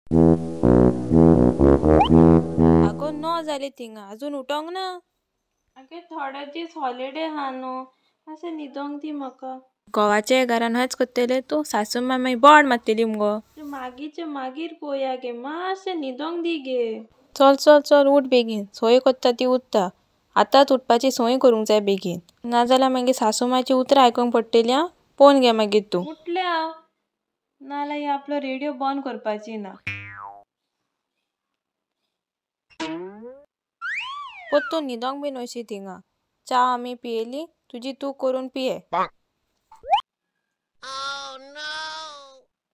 आगो 9 जाली थिंगा अजून उठोंक ना. आगे थोडे दीस हॉलिडे आहा न्हू, मातशें न्हिदोंक दी म्हाका. घोवाचे घरान हयच करतले तूं, सासू माय बोड मारतली मुगो. मागीरचे मागीर पळोवया गे, मातशें न्हिदोंक दी गे. चल चल चल उठ बेगीन, सोय करता ती उठता. आतांच उठपाची सोय करूंक जाय बेगीन, नाजाल्यार मागीर सासू मायची उतरां आयकूंक पडटली. आं पळोवन घे मागीर तूं. उठलें हांव, नाजाल्यार आपलो रेडियो बंद करपाची ना. परतून न्हिदोंक बीन वयशी थिंगा. च्या आमी पियेली, तुजी तूं करून पिये.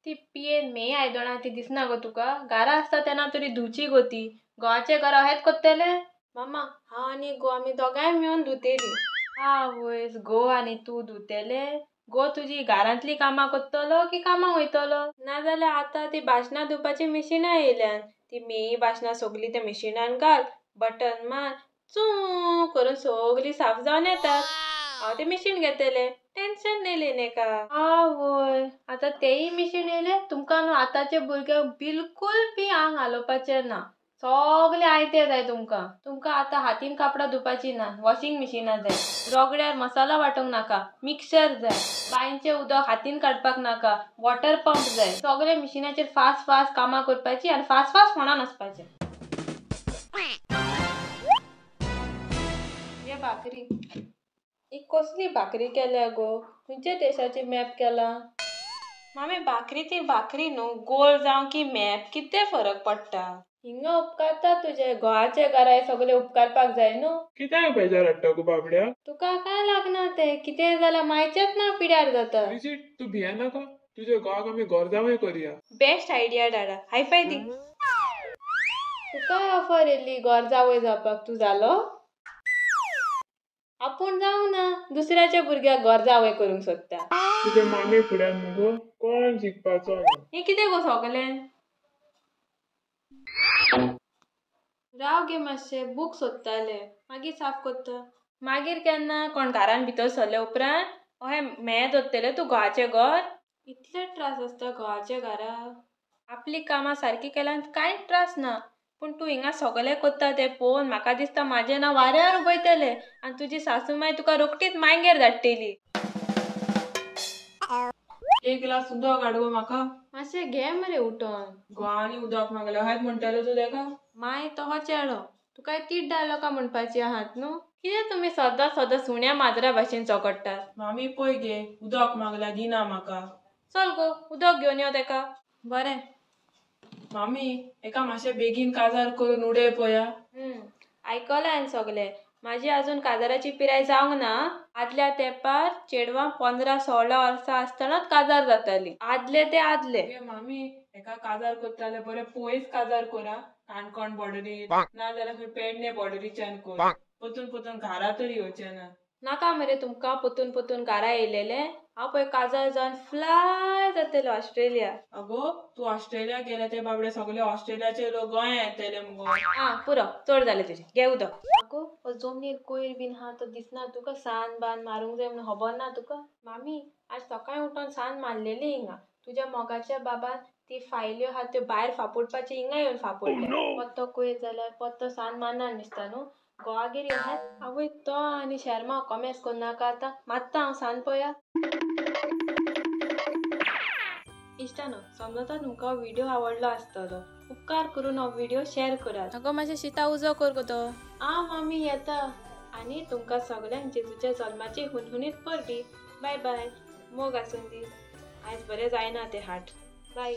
ती पियेन मेय आयदनां ती दिसना गो तुका? घरा आसता तेन्ना तरी धुवची गो ती. घोवाचे घरा हेच करतले? मामा हांव आनी गो आमी दोगांय मेळून धुतेली. आवयस, गो आनी तूं धुतेले? गो तुजी घरांतली कामां करतलो की कामाक वयतलो? नाजाल्यार आतां ती बासणां धुवपाची मिशिनां येयल्यान, ती मेयी बासणां सगलीं त्या मिशिनान घाल, बटन मार, चू करून सगलीं साफ जावन येतात. हांव तें मिशीन घेतलें, टेन्शन नाही लेने का. आवय, आतां तेय मिशीन येयलें. तुमकां न्हू आतांचे भुरग्यांक बिलकूल बी आंग हालोवपाचें ना, सगळें आयतें जाय तुमकां. तुमकां आतां हातीन कापडां धुवपाची ना, वॉशिंग मिशिनां जाय. रगड्यार मसालो वांटूंक नाका, मिक्सर जाय. बांयचें उदक हातीन काडपाक नाका, वॉटर पंप जाय. सगळे मिशिनाचेर फास्ट फास्ट कामां करपाची आनी फास्ट फास्ट फोणान वचपाचें. हे भाकरी ही कसली भाकरी केल्या गो? खंयच्या देशाची मॅप केला? मामी भाकरी ती भाकरी न्हू, गोल जावं की मॅप कितें फरक पडटा? हिंगा उपकारता तुजे घोवाचे घरा सगळे उपकारपाक जाय न्हू. कित्याक बेजार हाडटा गो बाबड्या? तुका काय लागना तें, कितें जाल्यार मायचेच ना पिड्यार जाता. तूं भियेनाका, तुज्या घोवाक आमी घर जावंय करया. बेस्ट आयडिया डाडा, हायफाय दी. तुकाय ऑफर येयल्ली घर जावंय जावपाक, तूं जालो? आपूण जावंक ना, दुसऱ्याच्या भुरग्याक घर जावंय करूंक सोदता. तुजे मामी फुड्यान मुगो कोण जिखपाचो ना. हें कितें गो सगलें? राव गे मातशें, बूक सोदताले, मागीर साफ करता. मागीर केन्ना कोण घरान भितर सरले उपरांत अहें म्हें दोत्तलें तूं घोवाचें घर. इतले त्रास आसता घोवाच्या घरा. आपली कामां सारकी केल्यार कांयच त्रास ना, पूण तूं हिंगा सगलें करता तें पळोवन म्हाका दिसता म्हाजें नांव वाऱ्यार उबयतलें आनी तुजी सासू माय तुका रोखडीच मांयगेर धाडटली. एक ग्लास उदक हाड गो म्हाका. मातशें घे मरे उठोन. घोवांनी उदक मागलें हयच म्हणटलो तूं तेका? माय तो चेडो, तुका तीच डायलॉगां म्हणपाची आहात न्हू. कितें तुमी सदां सदां सुण्या माजरा भाशेन झगडटात? मामी पळय गे, उदक मागल्या दिना म्हाका. चल गो उदक घेवन यो तेका. बरें मामी, एका मातशें बेगीन काजार करून उडय पळया. आयकलां हांवें सगलें. म्हाजी अजून काजाराची पिराय जावंक ना. आदल्या तेंपार चेडवां 15-16 वर्सां आसतनाच काजार जाताली. आदले ते आदले. मामी, एका काजार करता जाल्यार बरें पयस काजार करा, काणकोण बॉर्डरीर, नाजाल्यार खंय पेडणे बॉर्डरीच्यान कर. परतून परतून घरा तरी येवचें ना. नाका मरे तुमकां परतून परतून घरा येयलेलें. हांव पळय काजार जावन फ्लाय जातलें ऑस्ट्रेलिया. अगो तूं ऑस्ट्रेलिया गेले ते बाबडे सगळे ऑस्ट्रेलियाचे लोक गोंया येतले मुगो. आं पुरो, चड जालें तुजें, घे उदक. आगो हो जमनीर कोयर बीन आहा तो दिसना तुका? सान बान मारूंक जाय म्हणून खबर ना तुका? मामी आज सकाळीं उठोन सान मारलेली हिंगा. तुज्या मोगाच्या बाबान ती फायल्यो आहा त्यो भायर फापुडपाची हिंगा येवन फापुडले. पत्तो कोयर जाल्यार पत्तो सान मारना दिसता न्हू. गोवागेर येवन आवय तो आनी शर्मा कॉमेस करनाका आतां, मात्ता हांव सान पळया. इश्टानो, समजता तुमकां व्हिडियो आवडलो आसतलो. उपकार करून हो व्हिडियो शेअर करात. अगो मातशें शिता उजो कर गो तो. आं मामी येता. आनी तुमकां सगल्यांक जेजूच्या जल्माची हुनहुनीत परबी. बाय बाय, मोग आसूं दी. आयज बरें जायना तें हाट. बाय.